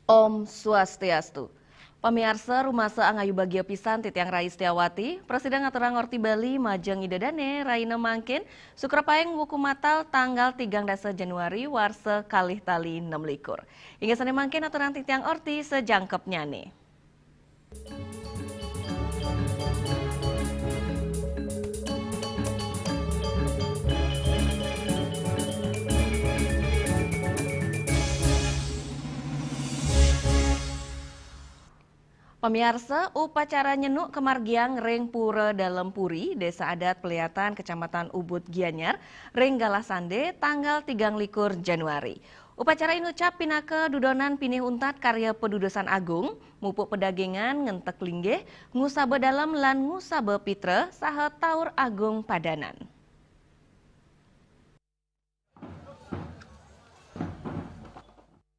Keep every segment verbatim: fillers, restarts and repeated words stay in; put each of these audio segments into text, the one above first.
Om Swastiastu. Pamiarsa, rumasa angayu bagia pisan titiang Rai Setiawati, prasida ngaturang orti Bali majeng Ida Dane, raina mangkin, Sukra Paing wuku matal tanggal tigang dasa Januari warsa kalih tali enam likur. Inggih sane mangkin aturang titiang orti sajangkepnyane. Pamiarsa, upacara nyenuk kamargiang ring Pura Dalem Puri, Desa Adat Peliatan, Kecamatan Ubud, Gianyar, ring Galah Sande, tanggal tigang likur Januari. Upacara inucap pinaka dudonan pinih untat karya padudosan agung, mupuk padagingan, ngentek linggih, ngusaba dalem lan ngusaba pitra, saha taur agung padanan.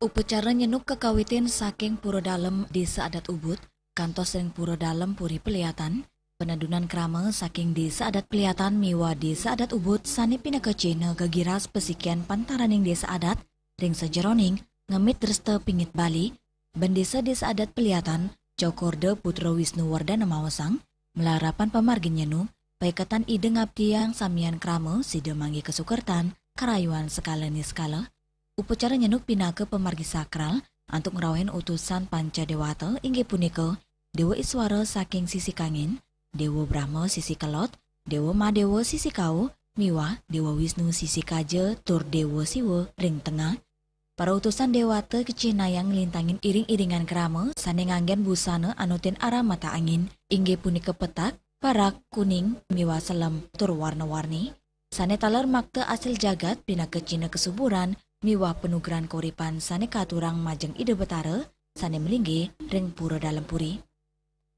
Upacara nyenuk kakawitin saking Pura Dalem Desa Adat Ubud, kantos ring Pura Dalem Puri Peliatan, panedunan krama saking Desa Adat Peliatan miwah Desa Adat Ubud sane pinaka cihna gegiras pasikian pantaraning desa adat ring sajeroning ngemit dresta pingit Bali, Bendesa Desa Adat Peliatan, Cokorda Putra Wisnu Wardana maosang, malarapan pamargin nyenu, paiketan Ida ngabdiang samian krama, sida manggih kasukertan, karayuan sekala niskala. Upacara nyenuk pinaka pamargi sakral antuk ngrauhin utusan panca dewata, inggih punika Dewa Iswara saking sisi kangin, Dewa Brahma sisi kelod, Dewa Madewa sisi kawo, miwah Dewa Wisnu sisi kaja, tur Dewa Siwa ring tengah. Para utusan dewata kacihnayang nglintangin iring-iringan krama sane nganggen busana anutin arah mata angin, inggih punika petak, perak, kuning, miwah selem, tur warna-warni, sane taler makta asil jagat pinaka cihna kasuburan miwah panugrahan kauripan sane katurang majeng Ida Betara sane malinggih ring Pura Dalem Puri.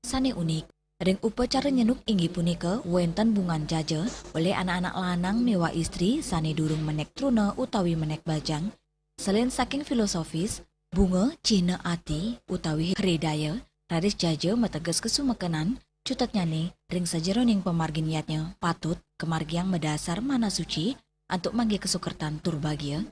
Sane unik, ring upacara nyenuk inggih punika wenten bungan jaja olih anak-anak lanang miwah istri sane durung menek truna utawi menek bajang. Selain saking filosofis, bunga, cihna ati, utawi hridaya, raris jaja mateges kasumekenan, cutetnyane ring sajeroning pamargin yadnya patut kamargiang madasar manah suci antuk manggih kasukertan tur bagia.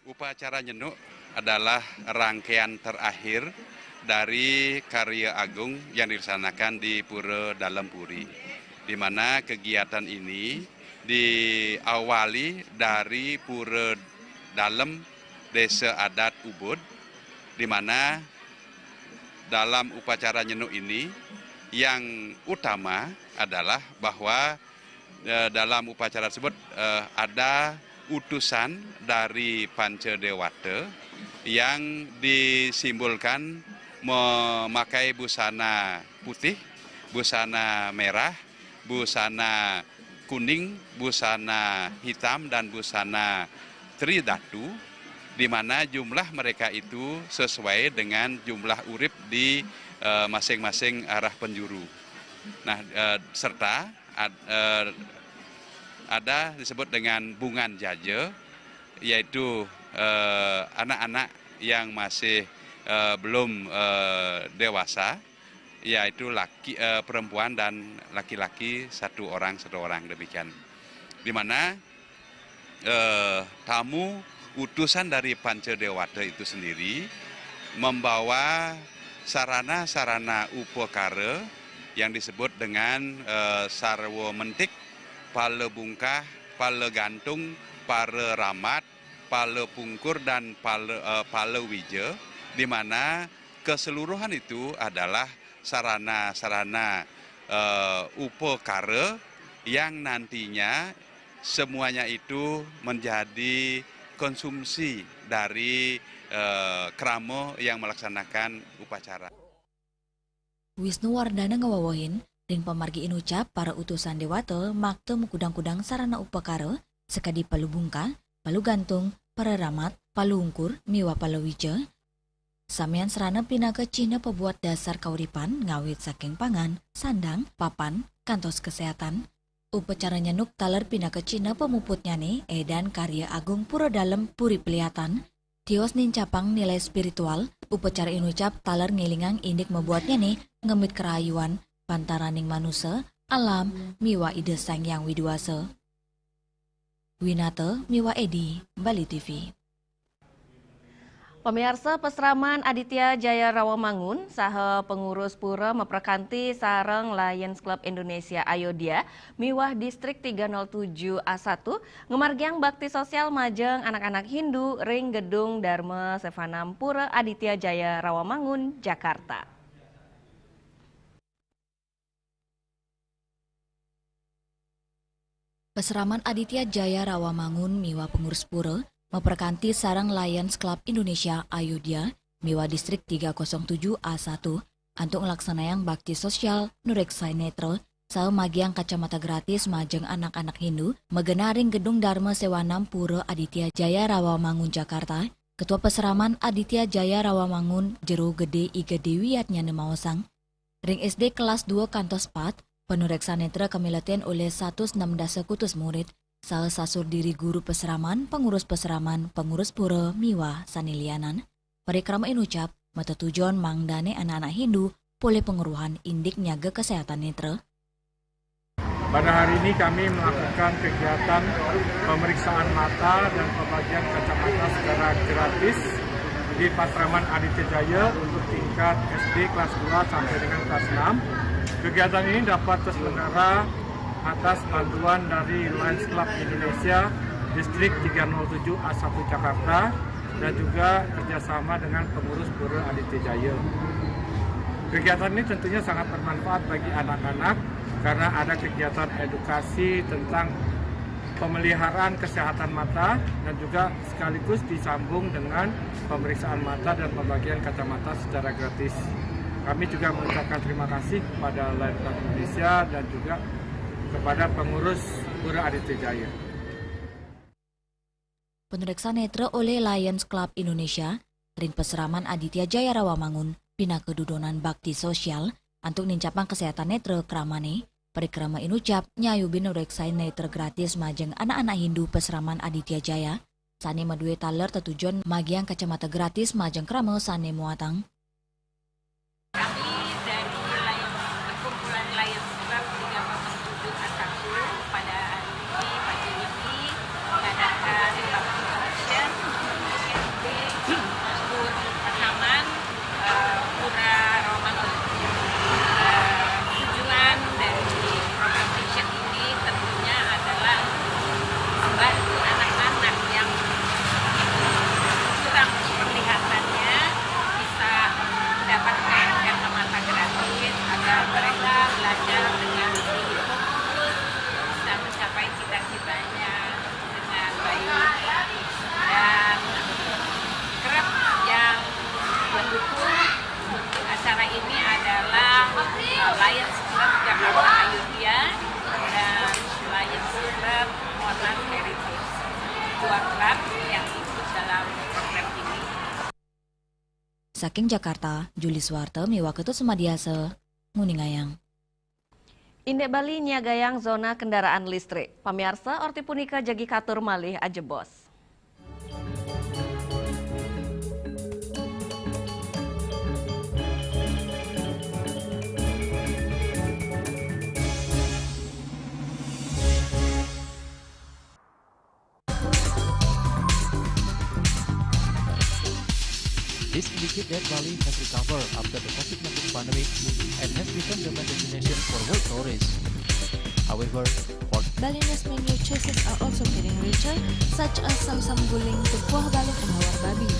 Upacara nyenuk adalah rangkaian terakhir dari karya agung yang dilaksanakan di Pura Dalem Puri, di mana kegiatan ini diawali dari Pura Dalem Desa Adat Ubud, di mana dalam upacara nyenuk ini yang utama adalah bahwa eh, dalam upacara tersebut eh, ada utusan dari Panca Dewata yang disimbolkan memakai busana putih, busana merah, busana kuning, busana hitam, dan busana Tri Datu, di mana jumlah mereka itu sesuai dengan jumlah urip di eh, masing-masing arah penjuru. Nah, eh, serta ad- eh, ada disebut dengan bungan jaja, yaitu eh, anak-anak yang masih eh, belum eh, dewasa, yaitu laki eh, perempuan dan laki-laki satu orang, satu orang, demikian. Di mana eh, tamu utusan dari Panca Dewata itu sendiri membawa sarana-sarana upakara yang disebut dengan eh, sarwa mentik, pala bungkah, pala gantung, para rambat, pala pungkur, dan pala, eh, pala wija, di mana keseluruhan itu adalah sarana-sarana eh, upakara yang nantinya semuanya itu menjadi konsumsi dari eh, krama yang melaksanakan upacara. Wisnu Wardana ngawewehin, Ring pamargi inucap, para utusan déwata makta makudang-kudang sarana upakara, sakadi palubungkah, palugantung, pararamat, palungkur, miwah palawija. Samian sarana pinaka cihna pabuat dasar kauripan, ngawit saking pangan, sandang, papan, kantos kaséhatan. Upacara nyenuk taler pinaka cihna pamuputnyané, édan karya agung Pura Dalem Puri Peliatan, tios nincapang nilai spiritual. Upacara inucap taler ngélingang indik mabuatnyané ngemit karahayuan, pantaraning manusa, alam, miwah Ida Sang Hyang Widhi Wasa. Winata miwah Edi, Bali T V. Pamiarsa, pasraman Aditya Jaya Rawamangun saha pengurus pura maprakanti sareng Lions Club Indonesia Ayodhya miwah Distrik tiga nol tujuh A satu ngamargiang bakti sosial majeng anak-anak Hindu ring Gedung Dharma Sevanam Pura Aditya Jaya Rawamangun, Jakarta. Pasraman Aditya Jaya Rawamangun miwah pengurus pura maprakanti sareng Lions Club Indonesia Ayodhya miwah Distrik tiga kosong tujuh A satu antuk nglaksanayang bakti sosial nureksain netra saha magiang kacamata gratis majeng anak-anak Hindu magenah ring Gedung Dharma Sewanam Pura Aditya Jaya Rawamangun, Jakarta. Ketua Pasraman Aditya Jaya Rawamangun, Jero Gedé I Gedé Wiyatnyana maosang, ring S D kelas dua kantos pat, panureksan netra kamiletin olih satus enam dasa kutus murid, saha sasur diri guru pasraman, pengurus pasraman, pengurus pura, miwah sané lianan. Parikrama inucap matetujon mangdané anak-anak Hindu polih pangruhan indik nyaga kaséhatan netra. Pada hari ini kami melakukan kegiatan pemeriksaan mata dan pembagian kacamata secara gratis di Pasraman Aditya Jaya untuk tingkat S D kelas dua sampai dengan kelas enam. Kegiatan ini dapat terselenggara atas bantuan dari Lions Club Indonesia Distrik tiga nol tujuh A satu Jakarta dan juga kerjasama dengan pengurus Pura Aditya Jaya. Kegiatan ini tentunya sangat bermanfaat bagi anak-anak karena ada kegiatan edukasi tentang pemeliharaan kesehatan mata dan juga sekaligus disambung dengan pemeriksaan mata dan pembagian kacamata secara gratis. Kami juga mengucapkan terima kasih kepada Lions Club Indonesia dan juga kepada pengurus Pura Aditya Jaya. Panureksan netra olih Lions Club Indonesia ring Pasraman Aditya Jaya Rawamangun pinaka dudonan bakti sosial antuk nincapang kaséhatan netra kramané. Parikrama inucap nyayubin nureksain netra gratis majeng anak-anak Hindu Pasraman Aditya Jaya, sané madué taler tetujon magiang kacamata gratis majeng krama sané muatang. Kami dari Lions, perkumpulan Lions Club tiga kosong tujuh A satu, pada hari ini, pagi ini, mengadakan bakti sosial di S D Puri Pertama, eh, Pura Romangun. Eh, tujuan dari program fashion ini tentunya adalah membantu anak-anak yang kurang penglihatannya bisa mendapatkan kacamata gratis agar mereka belajar dengan lebih fokus, bisa mencapai cita-citanya dengan baik. Dan kerap yang mendukung untuk acara ini adalah, eh, Lions Club Jakarta Ayodhya dan Lions Club Monas Heritage. Dua klub yang ikut dalam program ini. Saking Jakarta, Juli Suwarta miwah Ketut Sumadiasa nguningayang. Indik Bali nyiagayang zona kendaraan listrik. Pamiarsa, orti punika jagi katur malih ajebos. This indicates that Bali has recovered after the COVID nineteen pandemic and has become the main destination for world tourists. However, for Balinese menu choices are also getting richer, such as samsam guling, tepuah balung, and hawar babi.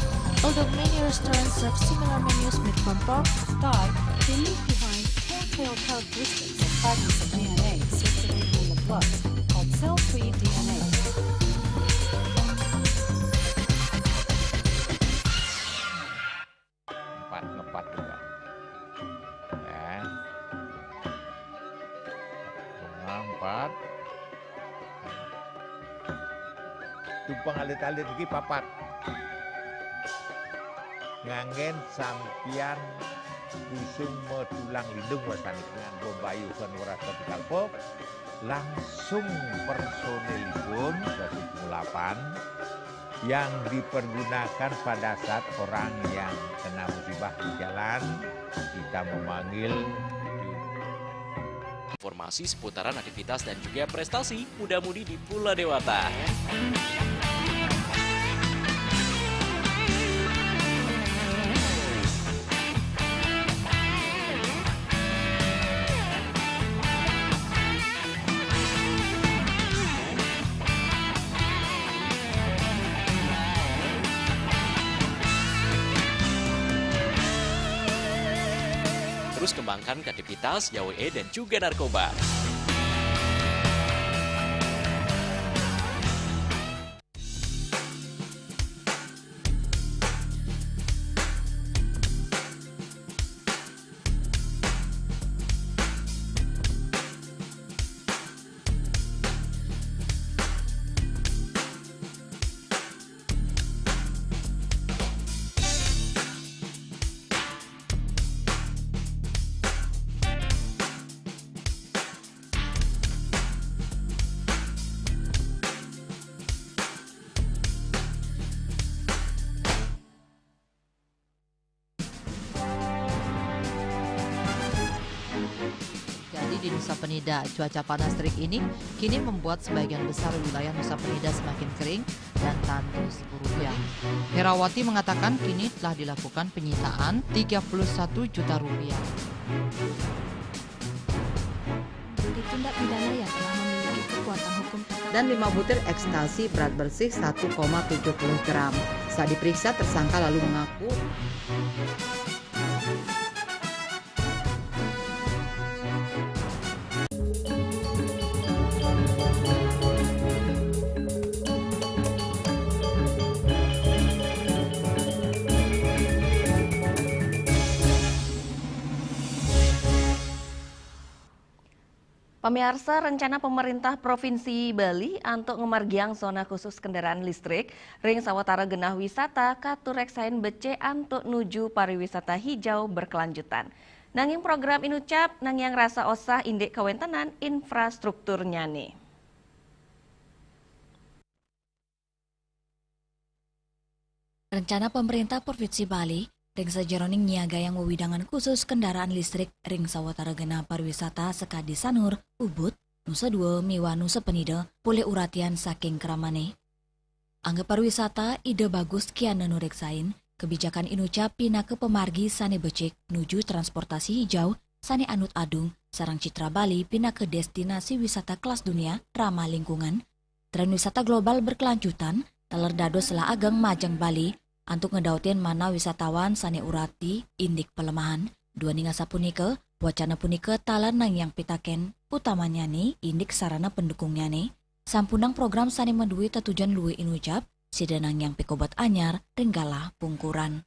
Although many restaurants serve similar menus made from pork, Thai, they leave behind telltale characteristics of fragments of D N A circulating in the blood called cell-free D N A. Empat, ngepat juga. Ya. Tumpang alit-alit iki papat. Nganggen sampiyan kusung metulang lindung wasane, nganggo bayu kan ora tetikal pop, langsung personilipun satu delapan yang dipergunakan pada saat orang yang kena musibah di jalan, kita memanggil. Informasi seputaran aktivitas dan juga prestasi muda-mudi di Pula Dewata. Terus kembangkan kreativitas, gawe dan juga narkoba. Jadi di Nusa Penida, cuaca panas terik ini kini membuat sebagian besar wilayah Nusa Penida semakin kering dan tandus hujan. Herawati mengatakan kini telah dilakukan penyitaan tiga puluh satu juta rupiah. Tindak pidana yang telah memiliki kekuatan hukum tetap. Dan lima butir ekstasi berat bersih satu koma tujuh puluh gram. Saat diperiksa, tersangka lalu mengaku. Pamiarsa, rencana pemerintah Provinsi Bali antuk ngamargiang zona khusus kendaraan listrik ring sawatara genah wisata katureksain becik antuk nuju pariwisata hijau berkelanjutan. Nanging program inucap nangiang rasa osah indik kawentenan infrastrukturnyane. Rencana pemerintah Provinsi Bali ring sajeroning nyiagayang wewidangan khusus kendaraan listrik ring sawatara genah pariwisata sakadi Sanur, Ubud, Nusa Dua miwah Nusa Penida polih uratian saking kramane. Angga pariwisata Ida Bagus Kiana nureksain, kebijakan inucap pinaka pamargi sane becik nuju transportasi hijau sane anut adung sareng citra Bali pinaka destinasi wisata kelas dunia ramah lingkungan. Tren wisata global berkelanjutan taler dados selah ageng majeng Bali antuk ngedautin manah wisatawan sane urati indik pelemahan. Duaning asapunika, wacana punika taler nangiang pitaken utamanyane indik sarana pendukungnyane. Sampunang program sane madue tetujon luwih inucap, sida nangiang pikobet anyar ring galah pungkuran.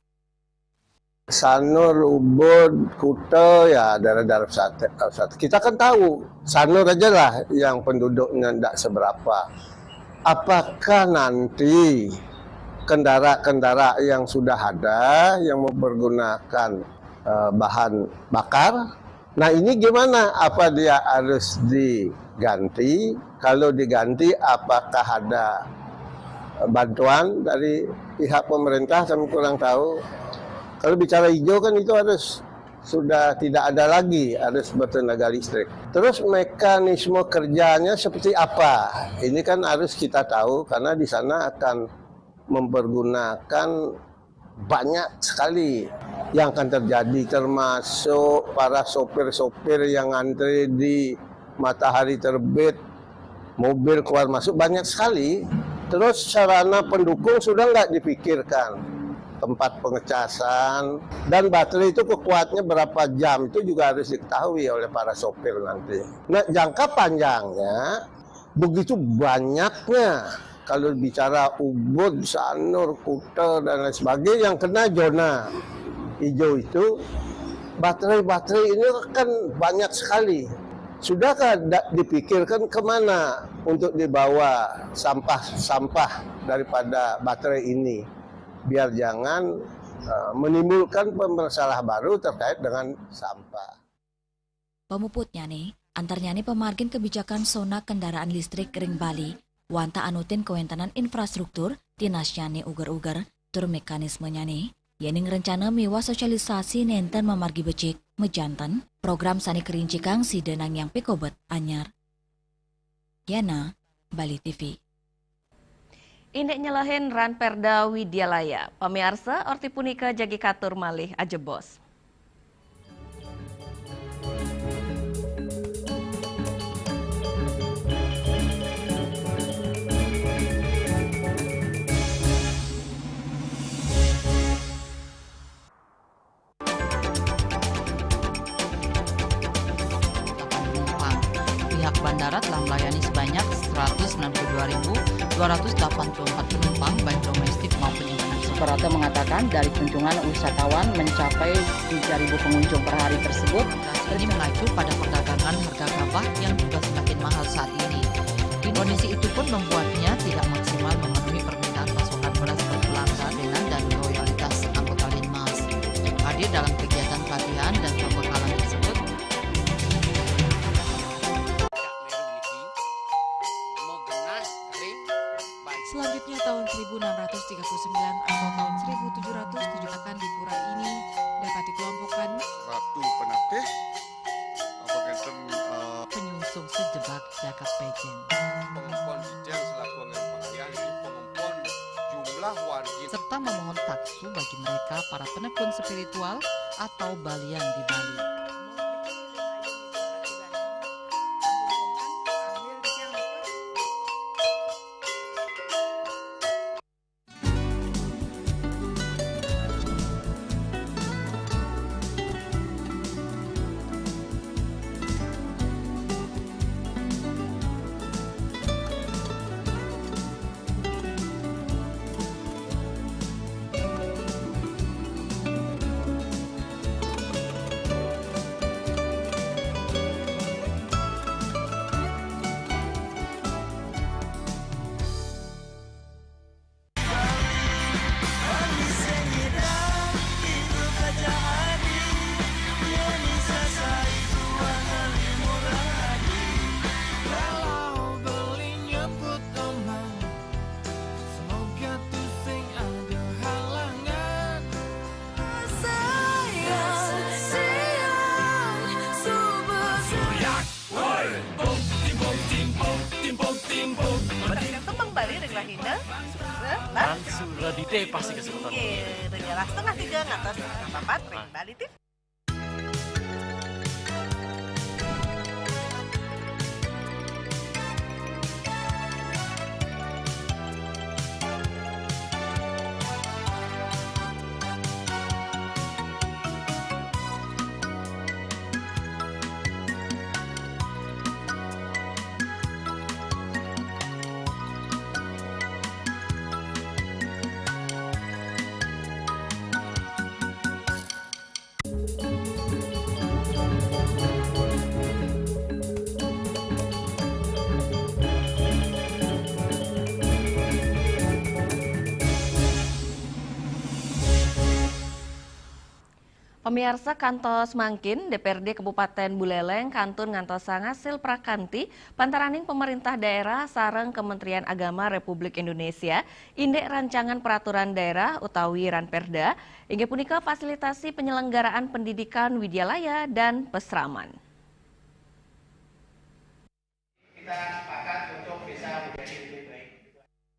Sanur, Ubud, Kuta, ya daerah-daerah wisata, wisata. Kita kan tahu, Sanur aja lah yang penduduknya tidak seberapa. Apakah nanti kendara-kendara yang sudah ada, yang mempergunakan, eh, bahan bakar, nah, ini gimana? Apa dia harus diganti? Kalau diganti, apakah ada bantuan dari pihak pemerintah? Kami kurang tahu. Kalau bicara hijau kan itu harus sudah tidak ada lagi, harus bertenaga listrik. Terus mekanisme kerjanya seperti apa? Ini kan harus kita tahu karena di sana akan mempergunakan banyak sekali yang akan terjadi, termasuk para sopir-sopir yang antre di matahari terbit, mobil keluar masuk banyak sekali. Terus sarana pendukung sudah nggak dipikirkan, tempat pengecasan, dan baterai itu kekuatannya berapa jam itu juga harus diketahui oleh para sopir nanti. Nah, jangka panjangnya begitu banyaknya, kalau bicara Ubud, Sanur, Kuta, dan lain sebagainya yang kena zona hijau itu, baterai-baterai ini kan banyak sekali. Sudahkah da- dipikirkan kemana untuk dibawa sampah-sampah daripada baterai ini, biar jangan uh, menimbulkan masalah baru terkait dengan sampah. Pamuputnya nih, antarnya nih pemargin kebijakan sona kendaraan listrik ring Bali, wanta anutin kewentanan infrastruktur, tinasnya nih uger-uger, tur mekanismenya nih, yening rencana miwah sosialisasi nenten mamargi becik, mejanten, program sane kerincikang sida nangyang pikobet anyar. Yana, Bali T V. Indik nyelehin Ran Perda Widyalaya. Pamiarsa, orti punika jagi katur malih ajebos. Bandara telah melayani sebanyak seratus sembilan puluh dua ribu dua ratus delapan puluh empat penumpang baik domestik maupun internasional. Suprapto mengatakan dari kunjungan wisatawan mencapai tiga ribu pengunjung per hari tersebut. Ini mengacu pada perdagangan harga gabah yang juga semakin mahal saat ini. Kondisi itu pun membuatnya tidak maksimal memenuhi permintaan pasokan beras berpelangsa dengan dan loyalitas anggota Linmas. Hadir dalam kegiatan pelatihan dan pembekalan tersebut, Selanjutnya tahun seribu enam ratus tiga puluh sembilan atau tahun seribu tujuh ratus tujuh akan di pura ini dapat dikelompokkan Ratu Penatih, apa ngeten uh, penyungsung sejebak jagat pejen. Pengempon Ijang selaku anggaran pengayah ini pengempon jumlah wargi serta memohon taksu bagi mereka para penekun spiritual atau balian di Bali. Langsung radite pasti kesebutan. Iya, setengah tiga ngatas papat, Bali T V. Pamiarsa, kantos mangkin D P R D Kabupaten Buleleng kantun ngantosang asil prakanti pantaraning Pemerintah Daerah sareng Kementerian Agama Republik Indonesia indik Rancangan Peraturan Daerah utawi Ranperda, inggih punika fasilitasi penyelenggaraan pendidikan widyalaya dan pesraman.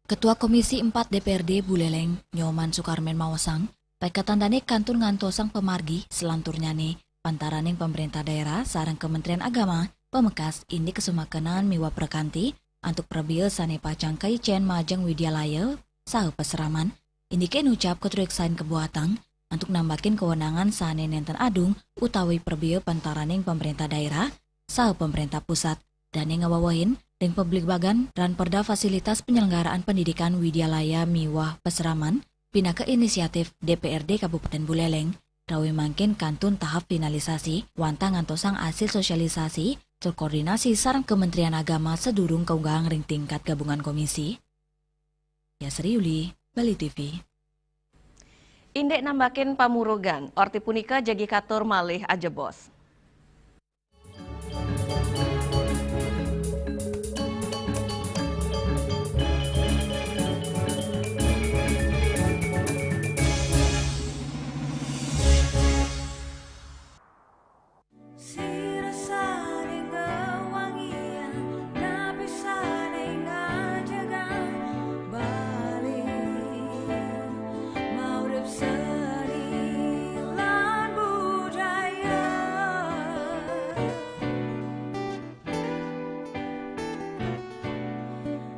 Ketua Komisi empat D P R D Buleleng, Nyoman Sukarmen maosang, paiketan dane kantun ngantosang pamargi selanturnyane pantaraning pemerintah daerah sareng Kementerian Agama, pamekas indik kasumakenan miwah prakanti antuk prabea sane pacang kaicen majeng widyalaya saha pasraman, indike nucap katruiksain kabuatang antuk nambakin kawenangan sane nenten adung utawi prabea pantaraning pemerintah daerah saha pemerintah pusat. Dane ngawewehin ring pabligbagan Ranperda fasilitas penyelenggaraan pendidikan widyalaya miwah pasraman pinaka inisiatif D P R D Kabupaten Buleleng. Rawi mangkin kantun tahap finalisasi, wantah ngantosang asil sosialisasi terkoordinasi sareng Kementerian Agama sedurung kaunggahang ring tingkat gabungan komisi. Yasri Yuli, Bali T V. Indik nambakin pamurugan, orti punika jagi katur malih ajebos. Sira sané ngawangiang, napi sané ngajegang Bali, maurip seni lan budaya.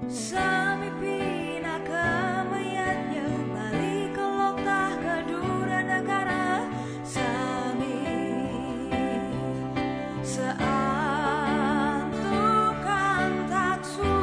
Sami pinaka mayadnya, Bali kelok tah kadura negara. Sami saantukan taksu.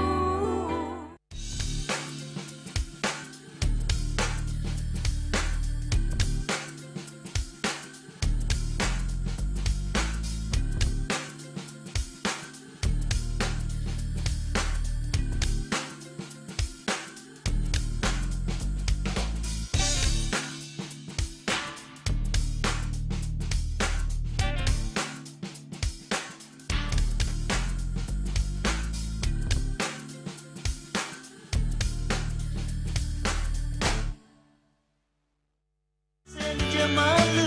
Senja malu,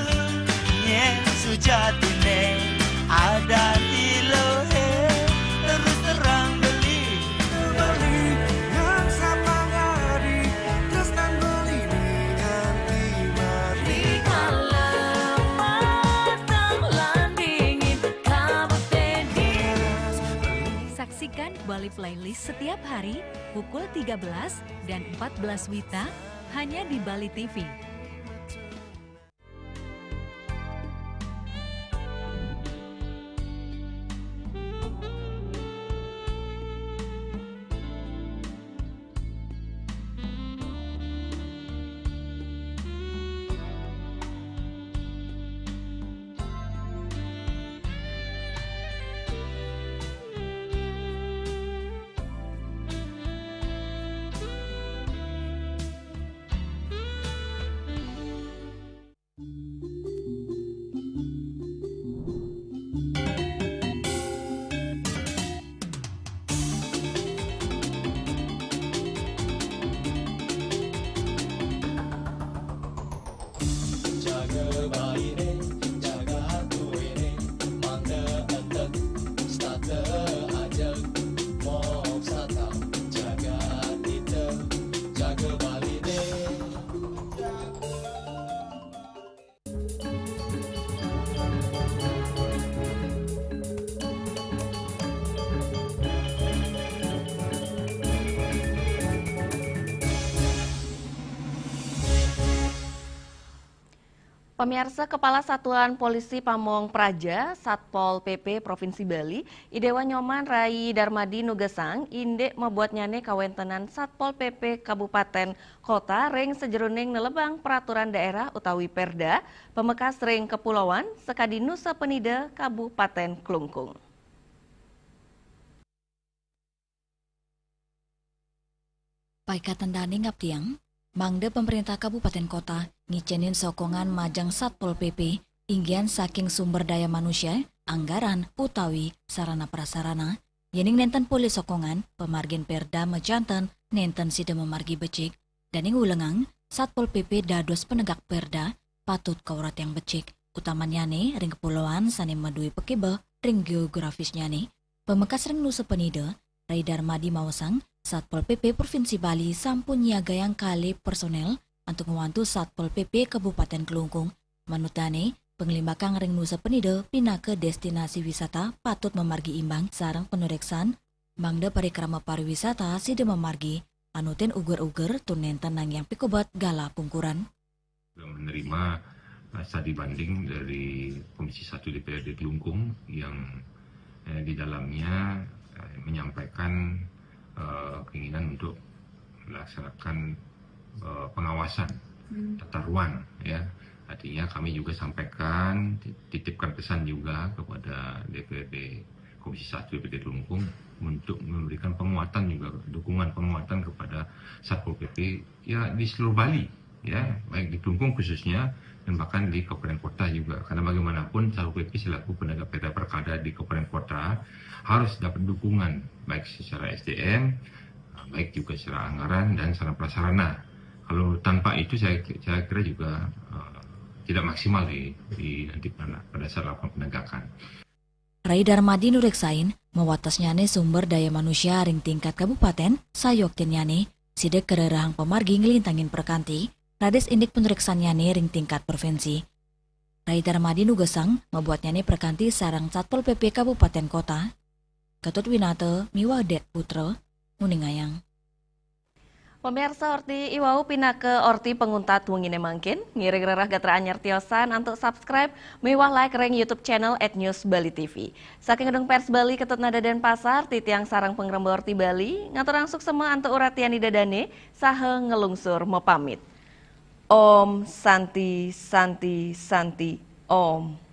nyén sujatiné ada di lohe, terus terang beli. Bali yang sapangadi, tresnan Bali ni nganti mati. Rikala matang lan dingin, kabupedi. Saksikan Bali Playlist setiap hari pukul tiga belas dan empat belas wita hanya di Bali T V. Pamiarsa, Kepala Satuan Polisi Pamong Praja, Satpol P P Provinsi Bali, I Déwa Nyoman Rai Darmadi nugesang indik mabuatnyané kawéntenan Satpol P P Kabupatén Kota ring sajeroning nelebang peraturan daerah utawi Perda, pamekas ring Kepulauan, sakadi Nusa Penida, Kabupatén Klungkung. Paikatan dané ngaptiang, mangda pemerintah Kabupatén Kota ngicénin sokongan majeng Satpol P P, inggihan saking sumber daya manusia, anggaran, utawi sarana prasarana. Yéning nénten polih sokongan, pamargin Perda majanten nénten sida mamargi becik. Dané ngulengang, Satpol P P dados penegak Perda patut kauratiang becik, utamannyané ring kapuloan sané madué pakibeh ring geografisnyané. Pamekas ring Nusa Penida, Rai Darmadi maosang, Satpol P P Provinsi Bali sampun nyiagayang kalih personél antuk ngwantu Satpol P P Kabupatén Klungkung. Manut dané, panglimbakang ring Nusa Penida pinaka destinasi wisata patut mamargi imbang sareng panuréksan, mangda parikrama pariwisata sida mamargi, anutin uger-uger tur nénten nangiang pikobet galah pungkuran. Juga menerima, eh, studi banding dari Komisi Satu D P R D Klungkung yang, eh, di dalamnya, eh, menyampaikan, eh, keinginan untuk melaksanakan, eh, pengawasan, hmm, tata ruang, ya. Artinya kami juga sampaikan, titipkan pesan juga kepada D P R D Komisi satu P P Klungkung untuk memberikan penguatan juga, dukungan penguatan kepada Satpol P P ya di seluruh Bali, ya, baik di Klungkung khususnya dan bahkan di kabupaten kota juga. Karena bagaimanapun Satpol P P selaku penegak perda perkada di kabupaten kota harus dapat dukungan baik secara S D M, baik juga secara anggaran dan sarana prasarana. Kalau tanpa itu saya, saya kira juga uh, tidak maksimal di, di nanti pada, pada saat lakukan penegakan. Rai Darmadi nureksain, mawatasnyane sumber daya manusia ring tingkat kabupaten, sayoktinnyané, sida karerahang pamargi nglintangin perkanti, radés indik panureksannyane ring tingkat provinsi. Rai Darmadi nugesang, mabuatnyane perkanti sareng Satpol P P Kabupaten Kota. Ketut Winata miwah Det Putra, nguningayang. Pemirsa, orti iwau pinaka orti panguntat wengine mangkin, ngiring rerah gatra anyar tiosan antuk subscribe miwah like ring YouTube channel at News Bali T V. Saking Gedung Pers Bali Ketut Nada Denpasar, titiang sareng pangremba Orti Bali, ngaturang suksema antuk uratian Ida dane, saha ngelungsur mapamit. Om Santi Santi Santi Om.